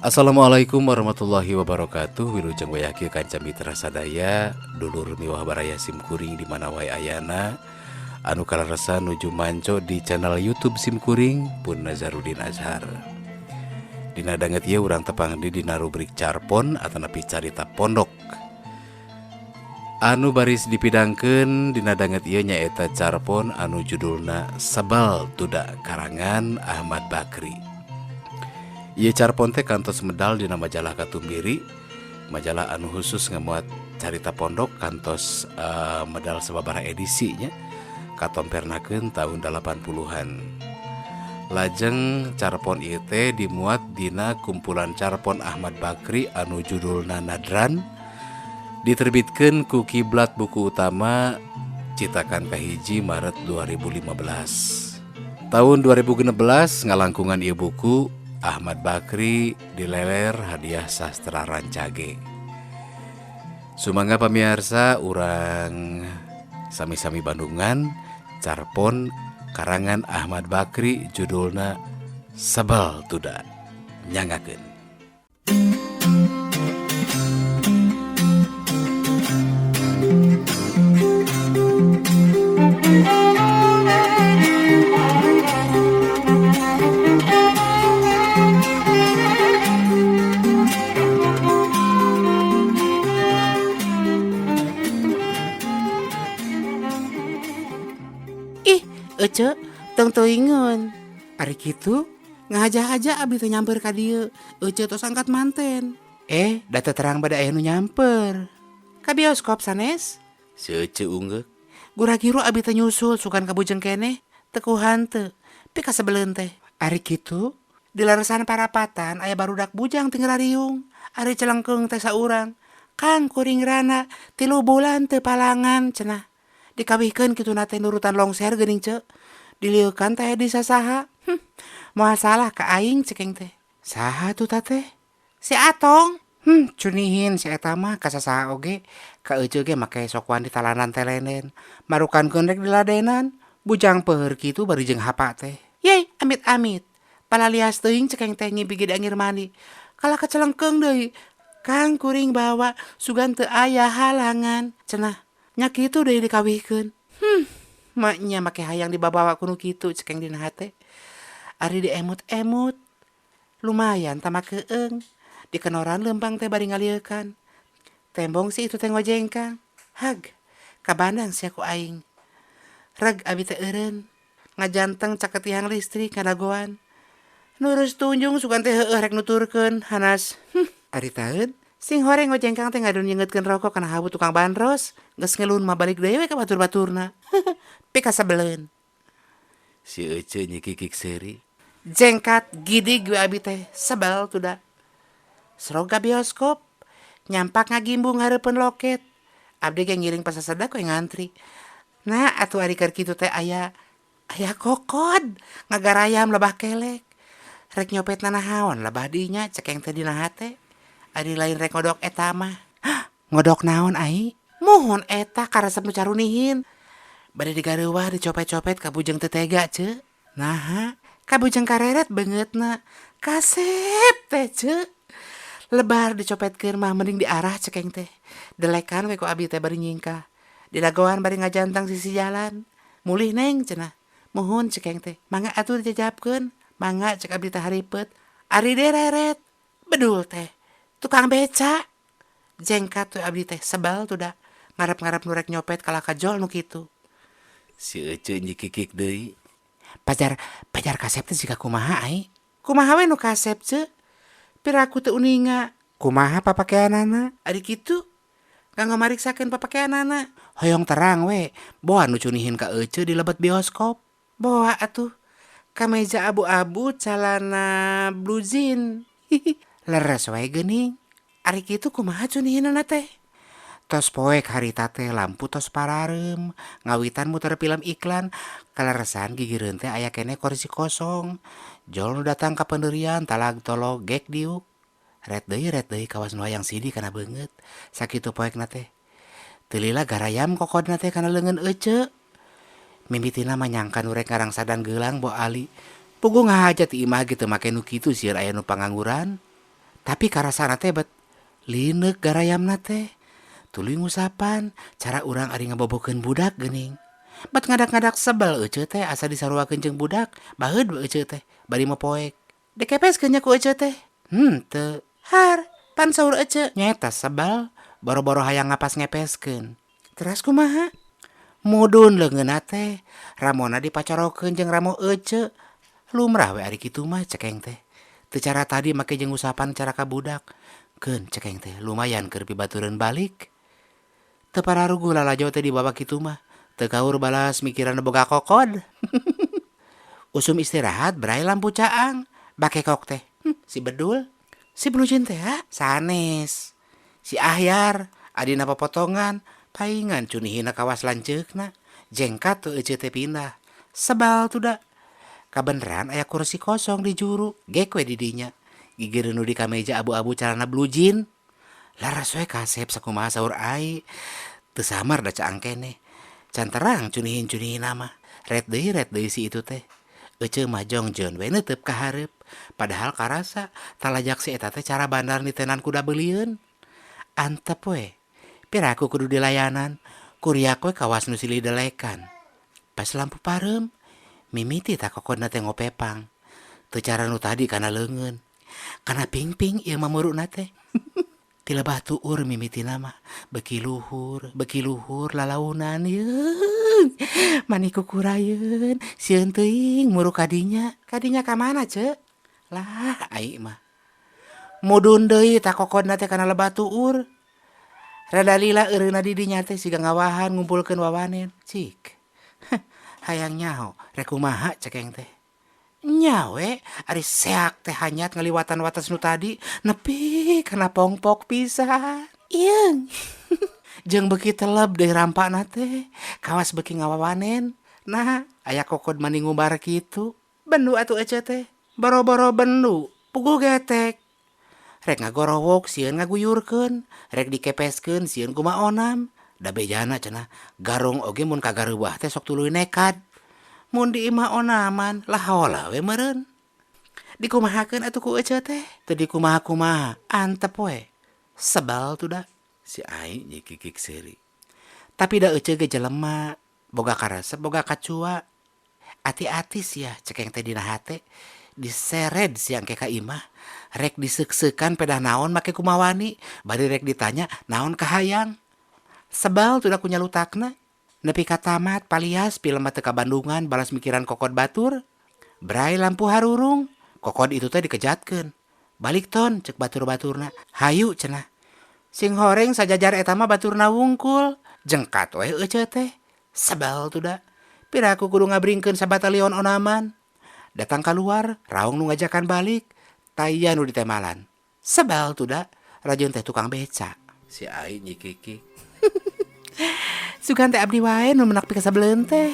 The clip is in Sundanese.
Assalamualaikum warahmatullahi wabarakatuh. Wilujeng wayah kieu kanca mitra sadaya, dulur miwah baraya sim kuring di mana wae ayana anu kaleresan nuju manco di channel YouTube sim kuring pun Nazarudin Azhar. Dina danget ieu urang tepang di dina rubrik carpon atanapi carita pondok anu baris dipidangkeun. Dina danget ieu nyaeta carpon anu judulna Sebel Tuda karangan Ahmad Bakri. Ieu carpon teh kantos medal dina majalah Katumbiri, majalah anu khusus ngamuat carita pondok, kantos medal sababaraha edisinya, katompernakeun tahun 80-an. Lajeng carpon ieu teh dimuat dina kumpulan carpon Ahmad Bakri anu judulna Nadran, diterbitkeun ku Kiblat Buku Utama, citakan kahiji Maret 2015. Tahun 2016 ngalangkungan ieu buku, Ahmad Bakri dileler hadiah sastra Rancage. Sumangga pamiarsa, urang sami-sami bandungan carpon karangan Ahmad Bakri judulna Sebel Tuda. Nyanggakeun. Ih, Ece, tong teuingeun. Ari kitu, ngahaja-haja abdi teh nyamper ka dieu. Ece tos angkat manten. Eh, da teu terang bade aya nu nyamper. Ka bioskop sanes? Si Ece unggeuk. Gura-giru abdi teh nyusul sugan ka bujeng keneh, teu ku hanteu. Pikasebeleun teh. Ari kitu, di leresan parapatan aya barudak bujang tinggal riung. Ari celengkeung teh saurang. Kang, kuring rana 3 bulan teu palangan cenah. Dikawihkeun kituna teh nurutan longser geuning, Ceu. Dilieukan teh di sasaha. Moal salah ka aing cekeng teh. Saha tuh teh? Si Atong. Cunihin si eta mah ka sasaha oge. Ka Ece ge make sokuan ditalanan telenen. Marukankeun rek diladenan. Bujang peuheur kitu bari jeung hapa teh. Yey, amit-amit. Palalias teuing cekeng teh ngimpi ge diangir mandi. Kalah kacelengkeung deui. Kang, kuring bawa sugan teu aya halangan cenah. Nya kitu deui dikawihkeun. Maknya make hayang dibabawa ku nu kitu cekeng dina hate. Ari diemut-emut lumayan tambah keeng. Dikenoran leumpang teh bari ngalieukan. Tembong si itu teh ngojengkang. Hag, kabandang sia ku aing. Reg abi teh eureun. Ngajanteng caket tiang listrik ngadagoan. Nurus tunjung sugan teh heueuh rek nuturkeun hanas. Ari taeun sing horeng ngojengkang teh ngadon nyeungeutkeun rokok kana hawu tukang bandros. Geus ngelun mah balik deui we ka batur-baturna. Pikasebeleun. Si Ece nyikikik seuri. Jengkat gidig we abi teh sebel tuda. Serog ka bioskop, nyampak ngagimbung hareupeun loket. Abdi ge ngiring pasasedak we ngantri. Nah, atuh ari keur kitu teh aya kokod ngagarayam lebah kelek. Rek nyopet nanahaon lebah dinya cekeng teh dina hate. Ari lain rek ngodok eta mah. Hah, ngodok naon ai? Muhun eta karesep nu carunihin. Bade digareuwah dicopet-copet ka bujeng teu tega, Ceu. Naha, ka bujeng kareret beungeutna. Kasep teh, Ceu. Lebar dicopetkeun mah mending diarah cekeng teh. Delekan we ku abi teh bari nyingkah. Didagoan bari ngajantang sisi jalan. Mulih neng cenah. Muhun cekeng teh. Mangga atuh dijajabkeun. Mangga cek abdi teh haripet. Ari dereret. Bedul teh. Tukang beca. Jengkat we abdi teh sebel tuh da. Ngarep-ngarep nu rek nyopet kalah kajol nu kitu. Si Ece nyikikik deui. Pajar kasep teh siga kumaha ai? Kumaha we nu kasep, Ceu? Piraku teu uninga. Kumaha papakeanana? Ari kitu. Kanggo mariksakeun papakeanana. Hoyong terang we. Boa nu cunihin ka Ece di lebet bioskop. Boa atuh. Kameja abu-abu, calana blue jean. Leres wae geuning. Ari kitu kumaha cunihinana teh? Tos poek harita teh lampu tos parareum, ngawitan muter film iklan, kaleresan gigireun teh aya keneh kursi kosong. Jol nu datang ka pendirian talag tolog gek diuk. Ret deui kawas nu hayang sidi kana beungeut. Sakitu poekna teh. Teu lila garayam kokodna teh kana leungeun Ece. Mimitina mah nyangka nu rek ngarangsadan geulang bo ali. Puguh ngahaja ti imah ge teu make nu kitu sieun aya nu pangangguran. Tapi karasana teh bet lineuk garayamna teh. Tuluy ngusapan cara urang ari ngabobokeun budak geuning. Bet ngadak-ngadak sebel ece teh asa disaruakeun jeung budak, baheud we ece teh bari mopoek. Dikepeskeun nya ku ece teh. Henteu. Har, pan saur ece nyaeta sebel, boro-boro hayang ngapas ngepeskeun. Teras kumaha? Mudun leungeunna teh, ramona dipacorokeun jeung ramo ece. Lumrah we ari kitu mah cekeng teh. Teu cara tadi make jeung ngusapan cara ka budak. Keun cekeng teh lumayan keur pibatureun balik. Teu pararuguh lalajo teh dibawa kitu mah. Teu kaur balas mikiran boga kokod. Usum istirahat bray lampu caang. Bakekok teh. Si bedul. Si blue jean teh ha? Sanes. Si Ahyar adina popotongan paingan cunihina kawas lanceukna. Jengkat tuh ece teh pindah. Sebal tuh da. Kabeneran aya kursi kosong di juru. Gek we di dinya. Gigireun nu di kameja abu-abu calana blue jean. Laras we kasep sakumaha saur ai. Teu samar da caang keneh. Can terang cunihin-cunihin mah. Ret deui si itu teh. Ece mah jongjon we neuteup ka hareup. Padahal karasa talajak si eta teh cara bandar nitenan kuda beulieun. Antep we. Piraku kudu dilayanan. Kuriak we kawas nu silih delekan. Pas lampu pareum, mimiti tah kokodna teh ngopepang. Teu cara nu tadi kana leungeun. Kana pingping ieu mah muruna teh. Ti lebah tuur mimitina mah beuki luhur lalaunan yeung. Mani kukurayeun sieun teuing muru kadinya. Kadinya ka mana ce? Lah ai mah. Mudun deui tah kokodna teh kana lebah tuur. Rada lila eureunna di dinya teh siga ngawahan ngumpulkeun wawanen. Cik. Hayang nyaho rek kumaha cekeng teh. Nya we ari seak teh hanyat ngaliwatan wates nu tadi nepi kana pongpok pisan. Ieung. Jeung beuki teleb deui rampana teh kawas beuki ngawawanen. Nah, aya kokod mani ngumbar kitu. Bendu atuh ece teh. Boro-boro bendu, puguh getek. Rek ngagorowok sieun ngaguyurkeun, rek dikepeskeun sieun kumaha onam. Da bejana cenah, garong oge mun kagareuwah teh sok tuluy nekad. Mun di imah onaman lah haola we meureun. Dikumahakeun atuh ku ece teh, teu dikumaha-kumaha, antep we. Sebal tuh da. Si ai nyikikik seuri. Tapi da ece ge jelema, boga karesep boga kacua. Ati-ati sia cekeng teh dina hate, disered siang ke ka imah, rek diseuk-seukan pedah naon make kumawani, bari rek ditanya naon kahayang. Sebal tuh da ku nyalutakna. Nepi ka tamat palias film mah teu ka Bandungan balas mikiran kokod batur. Bray lampu harurung, kokod itu teh dikejatkeun. Balik ton cek batur-baturna, hayu cenah. Sing horeng sajajar eta mah baturna wungkul, jengkat we ece teh. Sebal tuh da. Piraku kudu ngabringkeun sabatalion onaman. Datang keluar, raung nu ngajakan balik, taya nu ditemalan. Sebal tuh da, rajeun teh tukang beca. Si ai nyikikik. Sugan teh abdi wae nu menak pikasebeleun teh.